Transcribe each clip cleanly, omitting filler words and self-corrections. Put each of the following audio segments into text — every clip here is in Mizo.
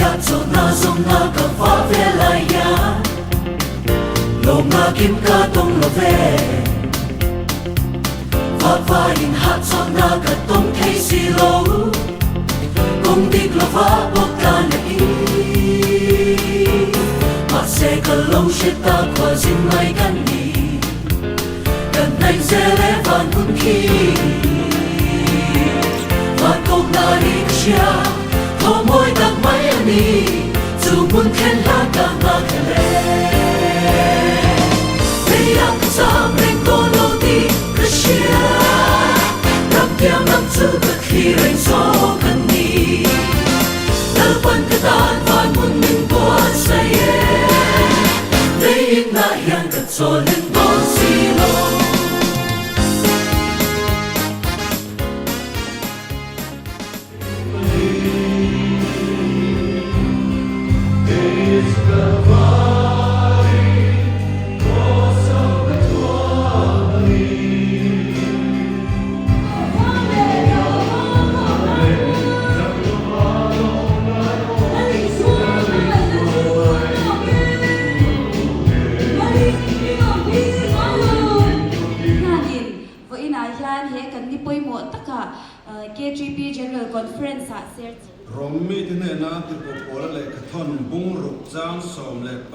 Leia chawhna zawmna ka va ve lai hian lawmna kim ka tawng lo ve. Vavaiin hahchawlhna ka tawng thei si lo, kawng dik lova bawk tla leh i. Mahse ka lo hre ta khualzin mai kan ni, kan hnaih zel e van hun khi. Van kawkna ri ka hria, thaw mawi tak mai a ni, chu hmun thlen hlan ka nghakhlel e. Leiah ka cham reng dawn lo tih ka hria, ram tiang lam chu ka thlir reng zawk a ni. Lalpan ka tan van hmun min buatsaih e, lei inah hian ka chawl hlen dawn si lo. Vawiinah hian he kan ni pawimawh takah KTP General Conference ah ser chi. Rom mite hnena Tirhkoh Paula lehkhathawn bung ruk chang 12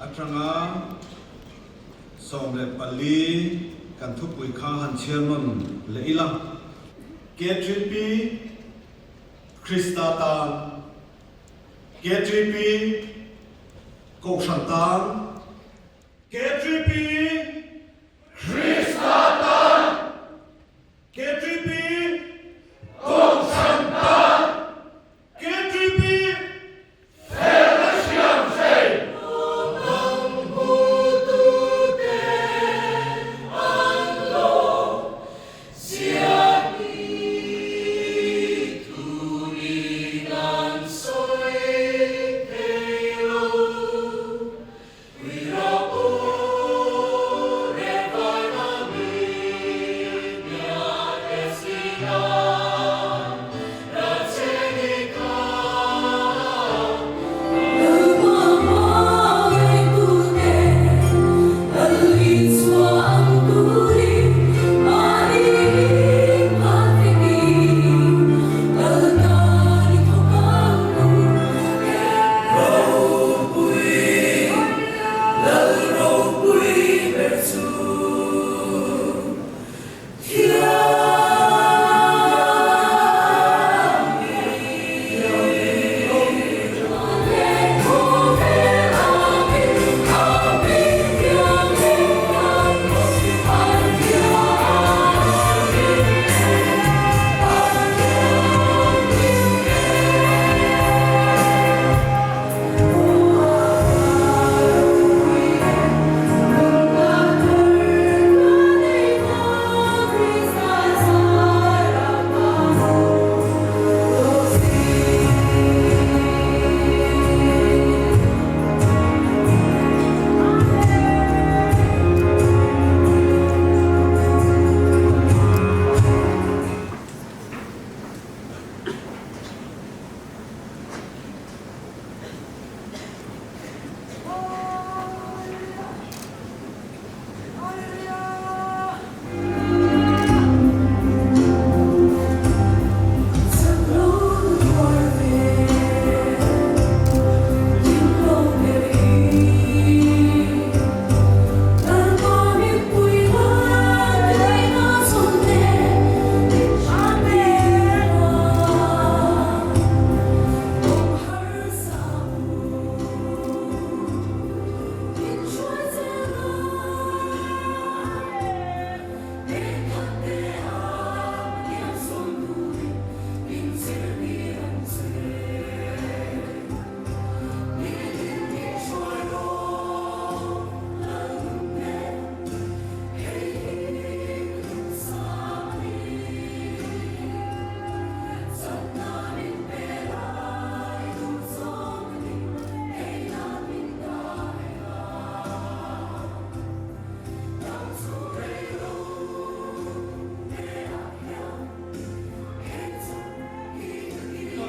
atanga 14 kan thupui kha han chhiar nawn leh ila. KTP Krista tan, KTP Kohhran tan, KTP Krista tan, KTP Kohhran tan, KTP Felna hriam hrei. Nang hmutute an lo ziak i thuin an sawi thei lo.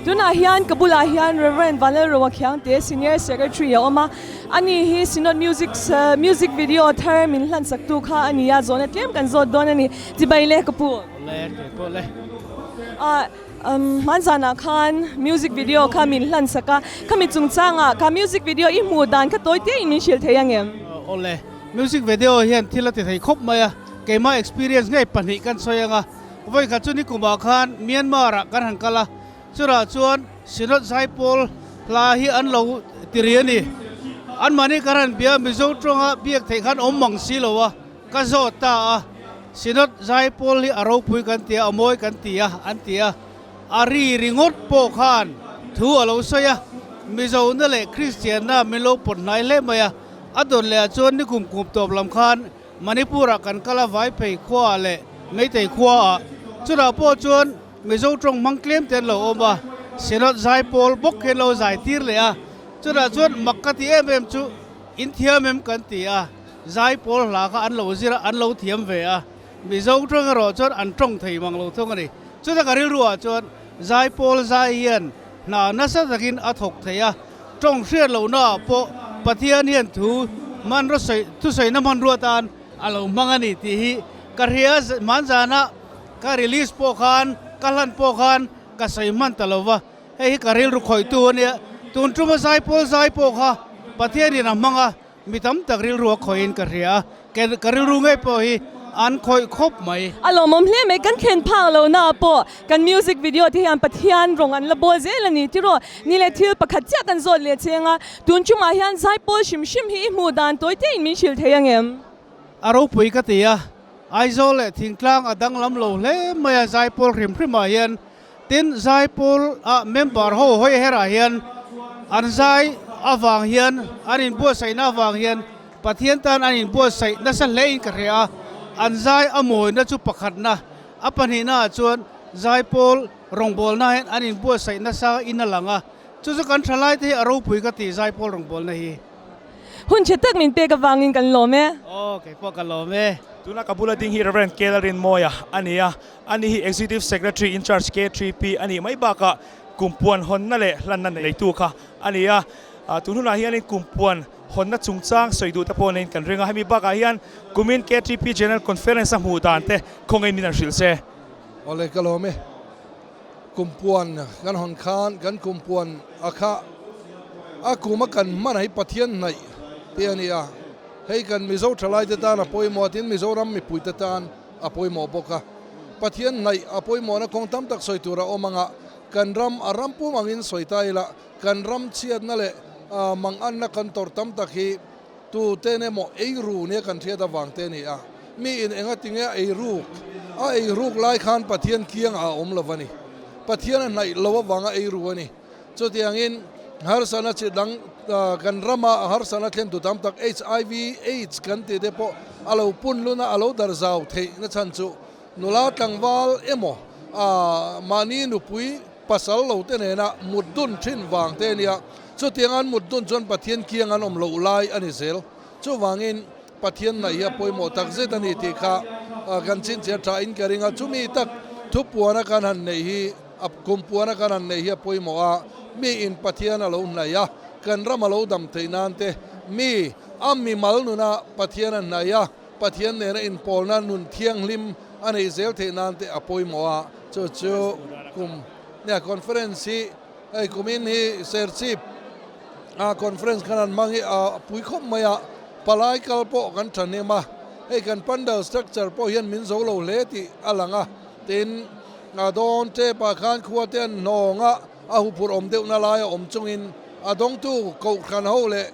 Tunah hian ka bulah hian Rev. Vanlalroa Khiangte, Senior Secretary a awm a. Ani hi Synod Music music video thar min hlansak tu kha a ni a, zawhna tlem kan zawt dawn a ni. Chibai le ka pu. Le, kei pawh le. Hmanzanah khan music video kha min hlansak a, khami chungchangah kha music video i hmuh dan kha tawi tein min hrilh thei ang em? Awle, music video hian thil a ti thei khawp mai a, keimah experience ngei pahnih kan sawi ang a, vawi khat chu nikumah khan Myanmar ah kan han kal a, churah chuan Synod Zaipawl hla hi an lo ti ri a ni. Anmahni kan han bia Mizo tawnga biak theih khan awm mang si lo a. Ka zawt ta a, Synod Zaipawl hi a ropui kan ti a, a mawi kan ti a, an ti a. A ri ringawt pawh khan thu a lo sawi a, Mizona leh Kristianna min lo pawt hnai hle mai a. A dawn leh ah chuan nikum kum tawp lam khan Manipur-ah kan kal a, Vaiphei khuaah leh Meitei khuaah. Chutah pawh chuan Mizo tawng hmang tlem te an lo awm a, Synod Zaipawl bawk hi an lo zai tir leh a. Chutah chuan mak ka ti em em chu inthiam em kan ti a. Zaipawl hla kha an lo zir a, an lo thiam ve a. Mizo tawng erawh chuan an tawng thei mang lo thung a ni. Chuta ka rilruah chuan Zaipawl zai hian hna nasa takin a thawk thei a, tawng hriat lohnaah pawh Pathian hian thu hmanraw sawi thusawiina hmanrua tan a lo hmang a ni tih hi ka hria. Hmanzana ka release pawh khan, ka hlan pawh khan ka sawi hman ta lo va. Hei hi ka rilru khawihtu a nia. Tun tuma Zaipawl zai pawh kha Pathianin a hmang a. Mi tam tak rilru a khawihin ka hria a, ka rilru ngei pawh hi an khawih khawp mai. A lawmawm hle mai, kan thlen phak lo na pawh kan music video te hian Pathian rawng an la bawl zel a ni tiraw? Ni leh thil pakhat chiah kan zawt leh cheng a, tun chungah hian Zaipawl hrim hrim hi i hmuh dan tawi tein min hrilh thei ang em? A ropui ka ti a, Aizawl leh Thingtlang a danglam lo hle mai a Zaipawl hrim hrimah hian Tin, Zaipawl ah member ho hawi herah hian an zai avang hian an inbuatsaihna avang hian Pathian tan an inbuatsaih nasa hlein ka hria a, an zai a mawina chu pakhatna, a pahnihna ah chuan Zaipawl rawngbawlna hian an inbuatsaih nasa in a lang a, chu chu kan thalai te hi a ropui ka ti Zaipawl rawngbawlna hi. Hun tha tak min pek avangin kan lawm e. Aw, kei pawh ka lawm e. Tuna ka bula ding hi Rev. Kelrinmawia a ni a, Ani hi Executive Secretary in Charge K3P a nih mai bakah kumpuan hawnna leh hlanna neitu kha a ni a. Tun hunah hianin kumpuan hawnna chungchang sawi duh te pawh neiin kan ring a. Hemi bakah hian kumin K3P General Conference a hmuh dan te khawngaih min an hrilh se. Awle ka lawm e. Kumpuan kan hawn khan kan kumpuan a kha a kum a kan hman hi Pathian hnaih te a ni a. Hei kan Mizo thalaite tan a pawimawh a tin Mizoram mipuite tan a pawimawh bawk a. Pathian hnaih a pawimawhna kawng tam tak sawi tur a awm anga kan ram a ram pum angin sawi ta ila, kan ram chhiatna leh manganna kan tawrh tam tak hi tu ten emaw eiru nia kan hriat avang te a ni a. Mi in enga tinge a eiruk? A eiruk lai khan Pathian kiangah a awm lo a ni. Pathian a hnaih lo avanga eiru a ni. Chutiangin harsana chi dang kan rama harsana thlentu tam tak HIV, aids kan tih te pawh a lo pun lun a, a lo dar zau theih na chhan chu nula tlangval emaw mahni nupui pasal lo te nena mut dun thin vang te a nia. Chutiang an mut dun chuan Pathian kiang an awm loh lai a ni zel. Chuvangin Pathian naih hi a pawimawh tak zet a ni tih kha kan chhinchhiah tha in ka ring a. Chumi tak thupuana kan han neih hi A kum puana kan han neih hi a pawimawh a, mi in Pathian a lo hnaih a, kan ram a lo dam theih nan te, mi a mimal nuna Pathian a hnaih a, Pathian nena inpawlna nun thianghlim a neih zel theih nan te a pawimawh a, chu chu kum nia conference hi hei kumin hi Serchhip a conference khan an hmang hi a pui khawp mai a, palai kal pawh kan thahnem a, hei kan pandal structure pawh hian min zo lo hle tih a lang a, tin. A dawn tep ah khan khua te an hnawng a, a huphurh awm deuhna lai a awm chungin a dawngtu kohhran ho leh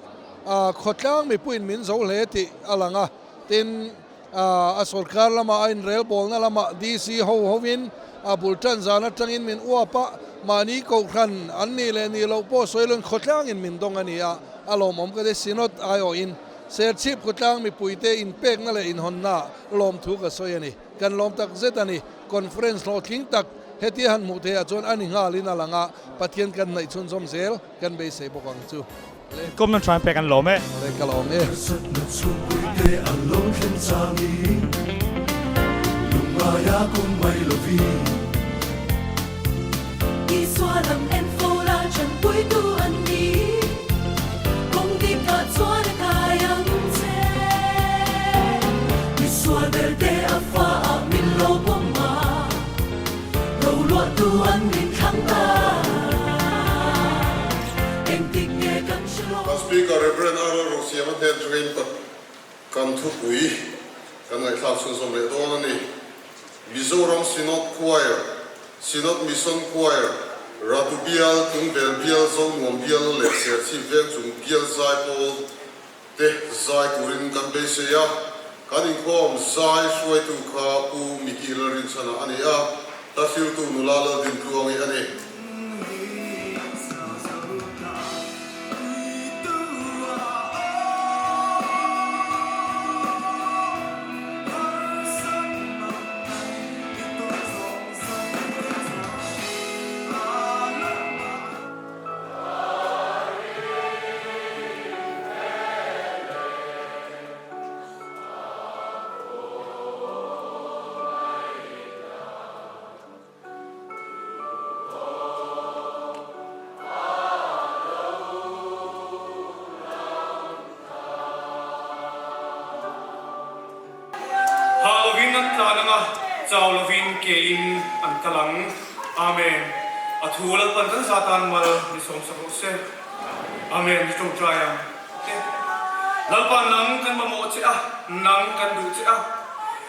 khawtlang mipuiin min zo hle tih a lang a. Tin, a sorkar lamah a inrelbawlna lamah DC ho hovin a bul tan zan atangin min uap a, mahni kohhran an nih leh nih loh pawh sawi loin khawtlangin min dawng a ni a, a lawmawm ka ti. Synod aiawhin Serchhip khawtlang mipuite inpekna leh inhawnna lawmthu ka sawi a ni. Kan lawm tak zet a ni. Conference hlawhtling tak hetia han hmuh theihah chuan a ni nghalin a lang a, Pathian kan hnaih chhunzawm zel kan beisei bawk ang chu. Le. Kawm nan hraim pek an lawm e. Le ka lawm e. Harsatna chhungpuite an lo thleng changin lungngaia kawng mai lovin. Isua lam en fo la chanpuitu an ni. Kawng dikah chuan a kai ang che. Misual berte a fa ah min lo pawm a, roluahtu an min thlang ta. Engtik nge kan hre lo. Kan Speaker Rev. Arnold Rosiama hnen chungin kan thupui kan ngaihthlak chhunzawm leh dawn a ni. Mizoram Synod Choir, Synod Mission Choir, Ratu Bial, Tungvel Bial, Zonuam Bial leh Serchhip Vengchung Bial zai pawl te zai turin kan beisei a. Kan inkhawm zai hruaitu kha Pu Mickey Lalrinchhana a ni a, hla hriltu nula Laldintluangi a ni. Hah lovin an tlan ang a, chau lovin ke in an kal ang. Amen. A thu Lalpan kan za tan mal ni sawmsak rawh se. Amen. Ni tawngtai ang e. Lalpa nang kan mamawh che a, nang kan duh che a.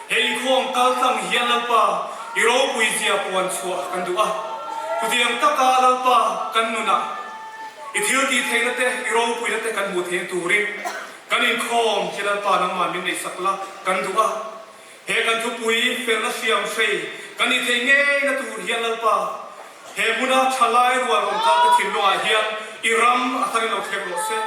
He inkhawm kal tlang hian Lalpa i ropui zia puan chhuah kan duh a. Chutiang taka Lalpa kan nunah i thil tih theihna te, i ropuina te kan hmuh theihna turin kan inkhawm hi Lalpa nangmah min neihsak la kan duh a. He kan thupui felna hriam hrei kan nih theih ngeina tur hian Lalpa he hmuna thalai rual rawn kal te thinlungah hian i ram a tharin lo thleng rawh se.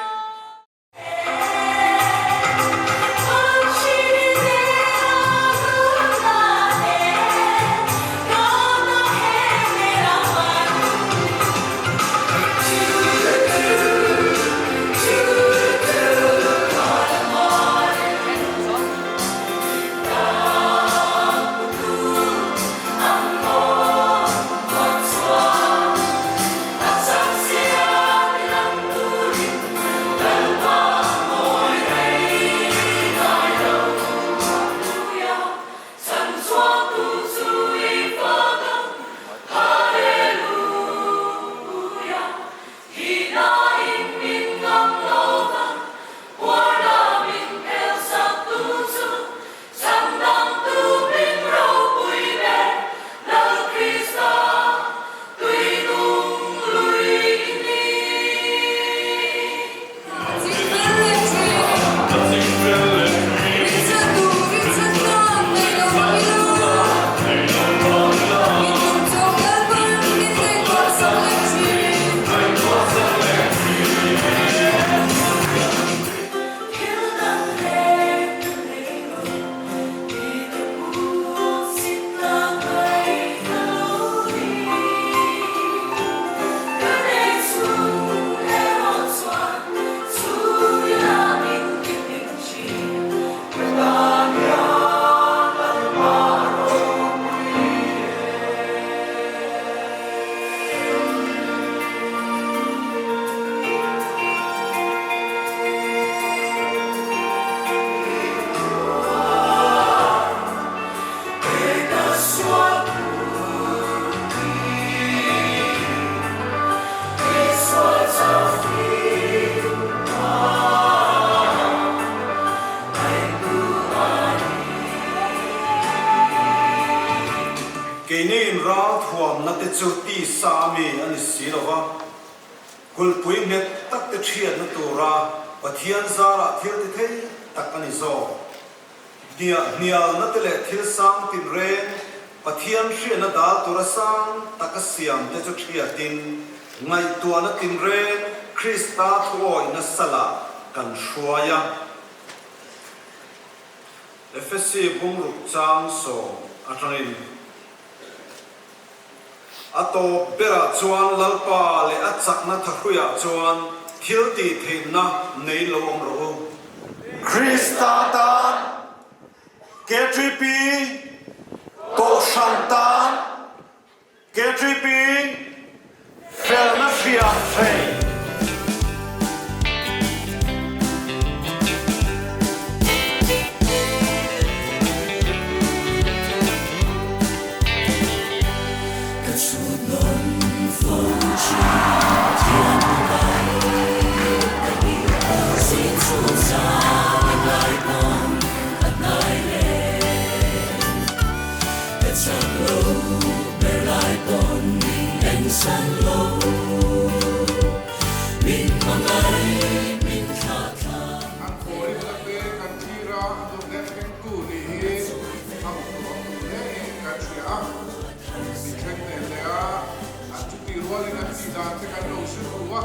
Keini in ralthuamna te chu tisa a mi a ni si lo va, Kulhpui nghet tak te thiatna tura Pathian zarah thil ti thei tak a ni zawk. Hniah hnialna te leh thil sang tinreng Pathian hriatna dal tura sang taka siam te chu thiatin ngaihtuahna tinreng Krista thuawihna salah kan hruai a. Efesi bungruk chang sawm atangin. A tawp berah chuan Lalpa leh a chakna thahruiah chuan thil tih theihna nei lo awm rawh u. Krista tan, KTP Kohhran tan, KTP. Felna hriam hrei. Ka chhut nawn fo thin Pathian hmangaih ka ni Zing chhun zan a ngai pawn a hnai reng Ka chak lo ber lai pawn min en san lo Min hmangaih min thlah thla An khawiin te kan thlir a, a dawt leh thlengtu nih hi a mawhphurh awm hle in kan hria a. Mi thleng nen leh a, an chuti rualin an tih dan te kan lo zir ru a,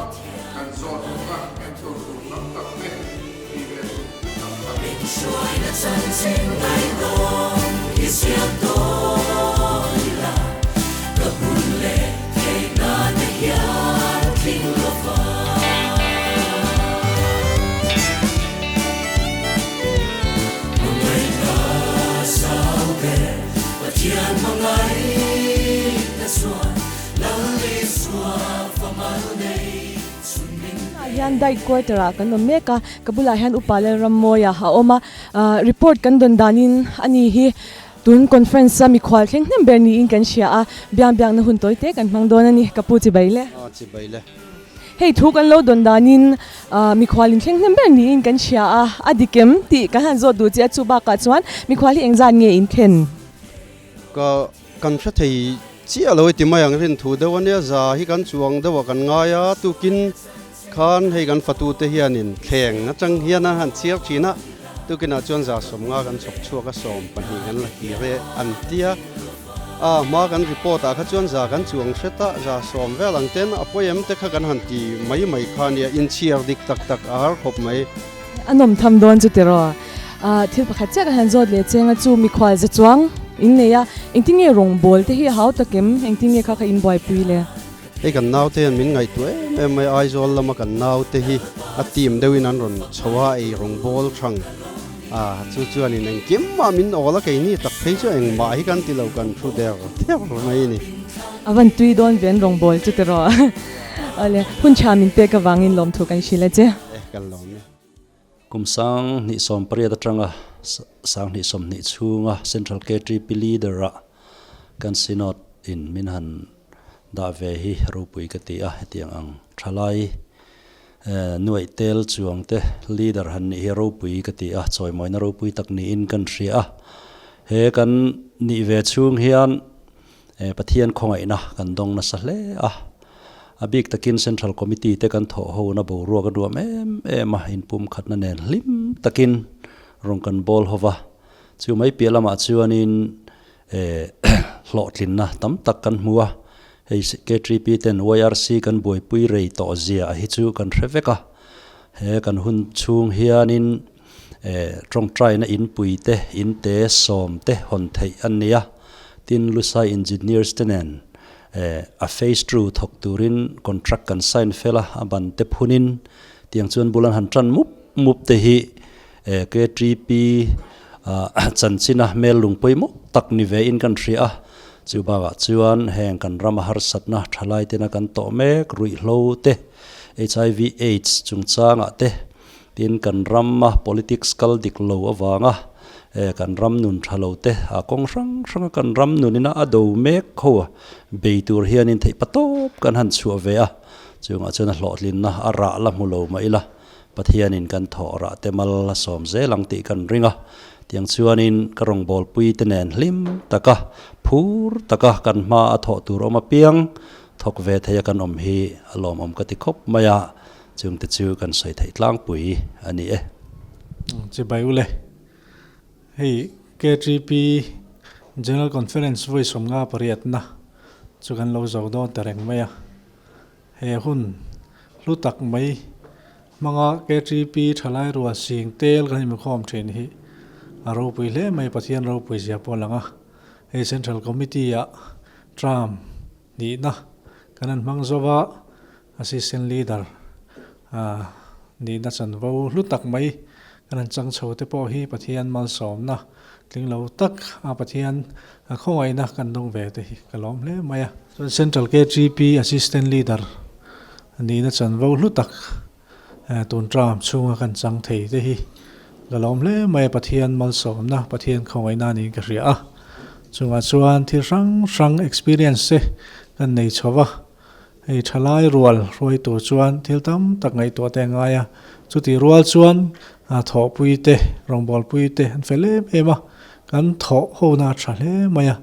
kan zawt bawk a, enkawl tur tam tak te tih ve tur thil tam tak. Min hruaina chanchin ngaihnawm i ziak dawn ila, ka hun leh theihna te hian tling lo va. Hmangaihna zau ber Pathian hmangaihna chuan Lal Isua fa mal nei chhun min Tunah hian Diet Quarter ah kan awm mek a, ka bulah hian Upa Lalrammawia a awm a, report kan dawn danin a ni hi tun conference a mikhual thleng hnem ber niin kan hria a, biang biakna hun tawi te kan hmang dawn a ni, ka pu chibai le. Chibai le. Hei thu kan lo dawn danin mikhual inthleng hnem ber niin kan hria a, a dik em tih kan han zawt duh che a, chu bakah chuan mikhual hi engzat nge inthen? Ka kan hre thei chiah lo i ti mai ang rin thu deuh ania, za hi kan chuang deuh a kan ngai a, tukin khan hei kan fatute hianin thleng atang hian an han chhiar thin a, tukinah chuan za sawmnga kan chhawk chhuak a, 12 kan la kir e an tia. A hma kan report ah kha chuan za kan chuang hret a, za sawm vel ang ten a pawi em te kha kan han ti mai mai kha nia, inchhiar dik tak tak a har khawp mai. A nawm tham dawn chu tiraw? Thil pakhat chiah kan han zawt leh cheng a chu mikhual za chuang in nei a, engtin nge rawngbawl te hi a hau tak em? Engtin nge kha kha in buaipui le? Hei kan naute hian min ngaihtuah em em mai, Aizawl lama kan naute hi a team deuhin an rawn chho a, ei rawngbawl thang a, chu chuanin engkim mah min awl a, keini tak phei chu engmah hi kan ti lo, kan thu der der mai a ni. A van tui dawn ve an rawngbawl chu tiraw? Awle, hun tha min pek avangin lawmthu kan hrilh a che. E, kan lawm e. Kum 2018 atanga 2020 chhunga Central KTP Leader-a kan Synod in min han dah ve hi ropui ka ti a, hetiang ang thalai nuaih tel chuang te leader han nih hi ropui ka ti a, chawimawina ropui tak niin kan hria a. He kan nih ve chhung hian Pathian khawngaihna kan dawng nasa hle a, a bik takin Central Committee te kan thawh hona boruak a duam em em a, inpumkhatna nen hlim takin rawn kan bawl ho va, chu mai piah lamah chuanin hlawhtlinna tam tak kan hmu a, hei KTP ten YRC kan buaipui rei tawh zia hi chu kan hre vek a, he kan hun chhung hianin tawngtaina inpui te, in te, sawm te hawn theih an ni a, tin Lusai Engineers te nen a phase two thawk turin contract kan sign fel a, a ban te phunin tiang chuan bul an han tan mup mup te hi KTP chanchina hmel lung pawimawh tak ni ve in kan hria a, chu bakah chuan heng kan rama harsatna thalai tena kan tawh mek ruihhlo te, HIV AIDS chungchangah te Tin, kan rama politics kal dik lo avanga kan ram nun tha lo te, a kawng hrang hranga kan ram nunina a do mek ho a, bei tur hianin theih patawp kan han chhuah ve a, chungah chuan a hlawhtlinna a rah la hmu lo mah ila, Pathianin kan thawh rah te mal a sawm zel ang tih kan ring a, tiang chuanin ka rawngbawlpui te nen hlim taka, phur taka kan hma a thawh tur awm apiang thawk ve theia kan awm hi a lawmawm ka ti khawp mai a. Chungte chu kan sawi theih tlangpui a ni e. Chibai ule. Hei KTP General Conference vawi 58na chu kan lo zo dawn ta reng mai a. He hun hlu tak mai hmanga KTP thalai rual sing tel kan inkhawm thin hi a ropui hle mai Pathian ropui zia pawh a lang a. Hei Central Committee ah term nihna kan han hmang zo va. Assistant Leader nihna chanvo hlu tak mai kan han chang chho te pawh hi Pathian malsawmna tling lo tak a Pathian khawngaihna kan dawng ve te hi ka lawm hle mai a. Chuan Central KGP Assistant Leader Nihna chanvo hlu tak tun term chhunga kan chang thei te hi ka lawm hle mai a, Pathian malsawmna, Pathian khawngaihna niin ka hria a. Chungah chuan thil hrang hrang experience te kan nei chho va, hei thalai rual hruai tur chuan thil tam tak ngaihtuah te a ngai a, chutih rual chuan thawhpui te, rawngbawlpui te an fel em em a, kan thawh hona a tha hle mai a.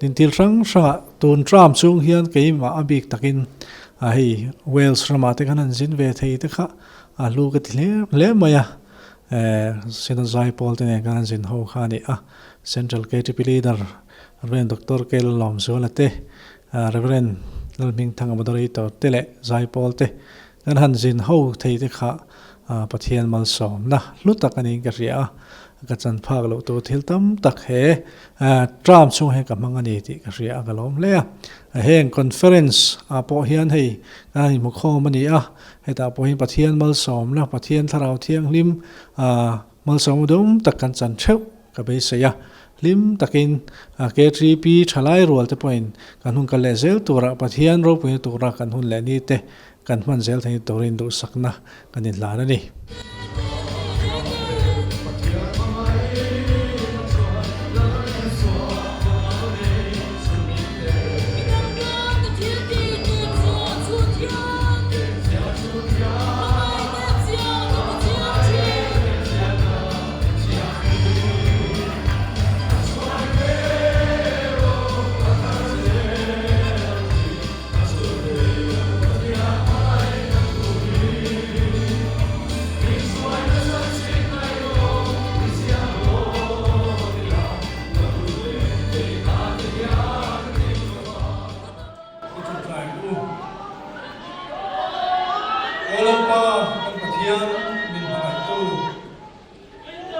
Tin thil hrang hrangah tun term chhung hian keimah a bik takin a hei Wales ramah te khan an zin ve thei te kha a hlu ka ti hle hle mai a, Synod Zaipawl te nen khan an zin ho kha a ni a, Central KTP Leader Rev Doctor K Lalawmzuala te, Rev Lalhmingthanga Moderator te leh Zaipawl te Kan han zin ho thei te kha Pathian malsawmna hlu tak a niin ka hria a, ka chan phak loh tur thil tam tak he term chhung hian ka hmang a ni tih ka hria a, ka lawm hle a. Heng conference ah pawh hian hei kan han inhmukhawm a ni a, hetah pawh hian Pathian malsawmna, Pathian Thlarau Thianghlim malsawmna dum tak kan chan theuh ka beisei a. Hlim takin KTP thalai rual te pawhin kan hun kal leh zel turah Pathian ropuina tura kan hun leh ni te Kan hman zel thei turin duhsakna kan inhlan a ni.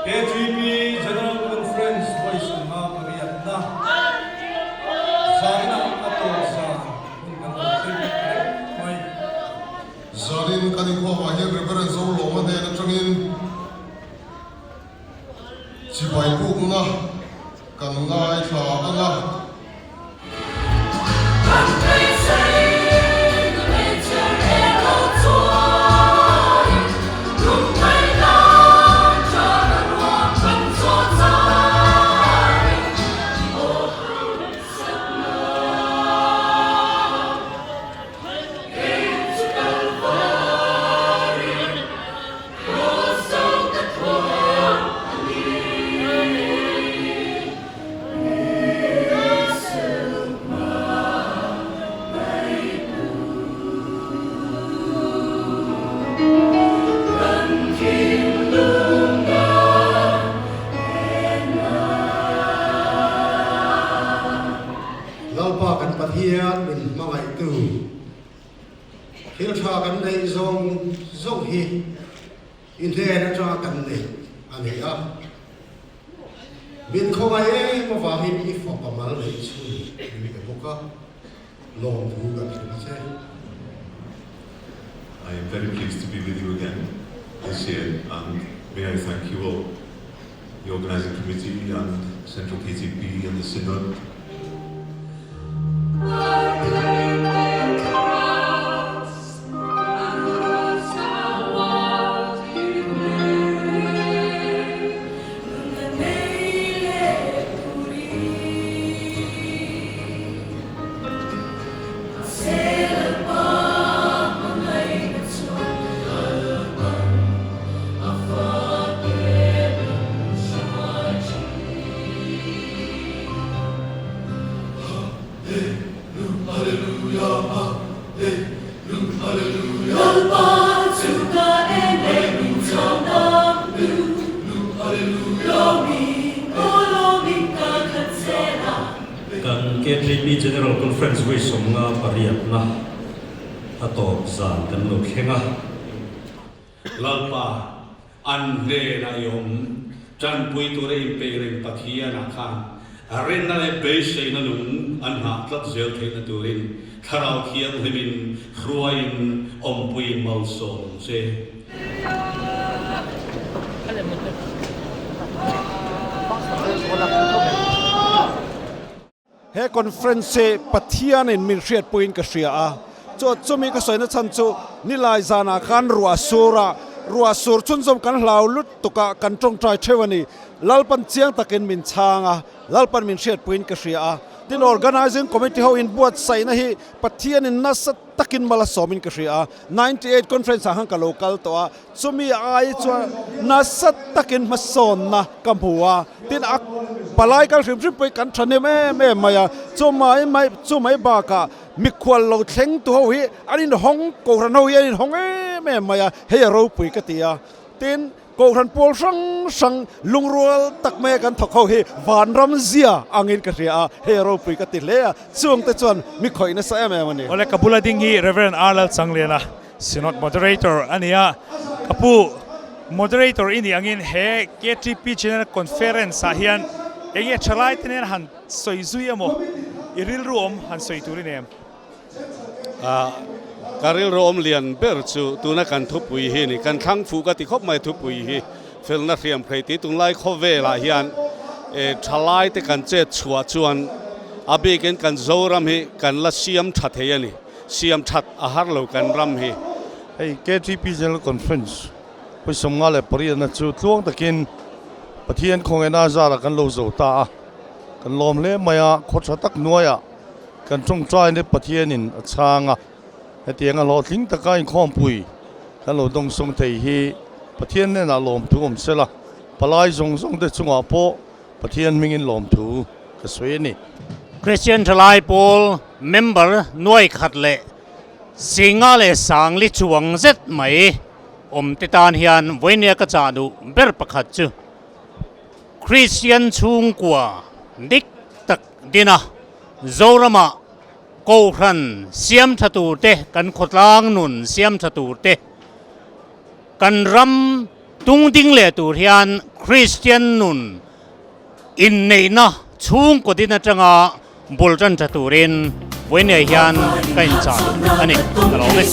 KTP General Conference vawi sawmnga pariatna zainah a tawp zan hun kan lo thleng reng mai. Zanin kan inkhawmah hian Reverend Zolawma hnen atangin chibai bukna kan ngaithla ang a. Lalpa kan Pathian min hmangaihtu thil tha kan neih zawng zawng hi i hnen atanga kan neih a ni a. Min khawngaih em avangin i fapa mal neih chhun min pe bawk a, lawmthu kan hrilh a che. I am very pleased to be with you again this year and may I thank you all, the organising committee and Central KTP and the Synod. Kan KTP General Conference vawi 58na a tawp zan kan lo thleng a. Lalpa, an hnenah i awm. Tanpui tura inpeih reng Pathianah khan rinna leh beiseina nung an nghah tlat zel theihna turin Thlarau Thianghlimin hruaiin awmpuiin malsawm ang che. He conference hi Pathianin min hriatpuiin ka hria a, chu chumi ka sawina chhan chu Nilai zanah khan ruah sur a, ruah sur chhunzawm kan hlau lutuk a, kan tawngtai theuh a ni. Lalpan chiang takin min chhang a, Lalpan min hriatpuiin ka hria a. Tin, Organising Committee ho inbuatsaihna hi Pathianin nasa takin mal a sawmin ka hria a. 98 Conference ah khan ka lo kal tawh a, chumi ai chuan nasa takin hmasawnna ka hmu a. Tin, a palai kal hrim hrim pawhin kan thahnem em em mai a, chumai mai chumai bakah Mikhual lo thleng tu ho hi an inhawng, Kohhran ho hi an inhawng em em mai a, hei a ropui ka ti a. Tin, Kohhran pawl hrang hrang lungrual tak maia kan thawk ho hi vanram zia angin ka hria a, hei a ropui ka ti hle a, chungte chuan mi khawih nasa em em a ni. Awle, ka bula ding hi Rev. R. Lalchangliana, Synod Moderator a ni a, ka pu Moderator i nih angin he KTP General Conference ah hian eng nge thalai te nen han Sawi zui emaw i rilru awm han sawi tur i nei em? Ka rilru awm lian ber chu tuna kan thupui hi a ni. Kan thlang fuh ka ti khawp mai thupui hi felna hriam hrei tih tunlai khawvelah hian thalai te kan chet chhuah chuan a bikin kan Zoram hi kan la siam tha thei a ni. Siam that a har lo kan ram hi. Hei KTP General Conference 58na chu tluang takin Pathian khawngaihna zarah kan lo zo ta a. Kan lawm hle mai a, khaw tha tak hnuaiah kan tawngtaine Pathianin a chhang a, hetianga hlawhtling taka inkhawmpui kan lo dawngsawng thei hi Pathian hnenah lawmthu awm sela, palai zawng zawng te chungah pawh Pathian hmingin lawmthu ka sawi a ni. Christian Thalai Pawl member nuai khat leh singa leh sangli chuang zet mai awm te tan hian vawinia ka chah duh ber pakhat chu Kristian chhungkua dik tak dina Zoramah Kohhran siam tha tur te, kan khawtlang nun siam tha tur te, kan ram tung ding leh tur hian Kristian nun inneihna chhungkaw din atanga bul tan tha turin vawinia hian ka inchah a ni, ka lawm e.